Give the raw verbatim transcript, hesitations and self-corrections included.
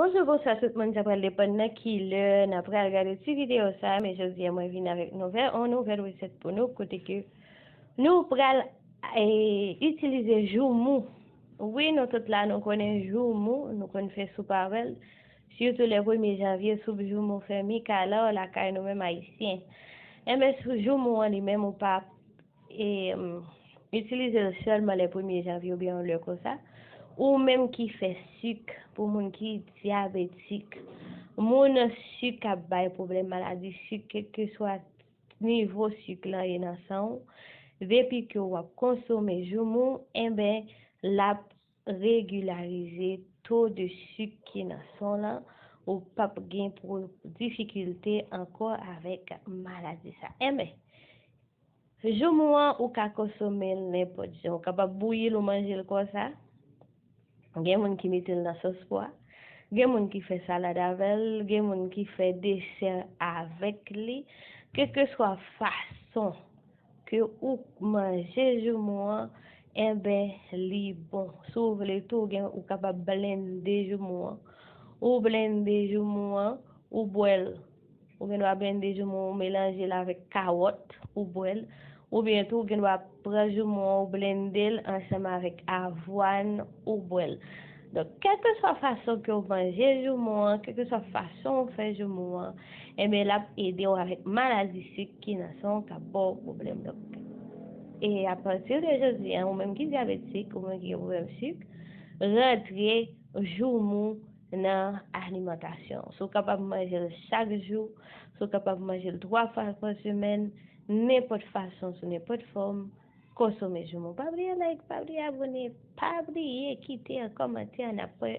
Bonjou, bonswa tout moun, sa pral depann nan ki lè n ap pral gade ti videyo sa, men jodi a mwen vin avèk nouvèl, yon nouvèl resèt pou nou, kote ke nou pral eh, itilize joumou. Wi, nou tout la, nou konnen joumou, nou konn fè soup avè l. Sitou lè premye janvye, soup joumou fè mikalaw lakay nou menm Ayisyen. Enben, sou joumou an li menm, ou pa e, itilize l sèlman lè premye janvye oubyen yon lè konsa. Ou menm ki fè sik, pou moun ki dyabetik, moun sik ap bay pwoblèm maladi sik, kèlkeswa nivo sik lan ye nan san w, depi ke w ap konsome joumou, enben, l ap regilarize to de sik ki nan san w lan, ou p ap gen difikilte ankò avèk maladi sa. Enben, joumou an, ou ka konsome l nenpòt jan. Ou kapab bouyi l, ou manje l konsa. Gen moun ki mete l nan sòs pwa. Gen moun ki fè salad avè l. Gen moun ki fè desè avèk li. Kèlkeswa fason ke ou manje joumou an, enben, li bon. Si w vle tou, ou gen, ou kapab blende joumou an. Ou blende joumou an, ou bwè l. Ou gen dwa blende joumou, ou melanje l avèk kawòt, ou bwè l. Oubyen tou, ou gen dwa pran joumou an, ou blende l ansanm avèk avwàn, ou bwè l. Donk, kèlkeswa fason ke w manje joumou an, kèlkeswa fason w fè joumou an, enben, l ap ede w avèk maladi sik ki nan san w k ap ba w pwoblèm. Donk, e apati de jodi a, ou menm ki dyabetik, ou menm ki gen pwoblèm sik, rantre joumou nan alimantasyon w. Si w kapab manje l chak jou, si w kapab manje l twa fwa pa semèn, nenpòt fason, sou nenpòt fòm, konsome joumou. Pa bliye like, pa bliye abòne, pa bliye kite yon kòmantè, n ap wè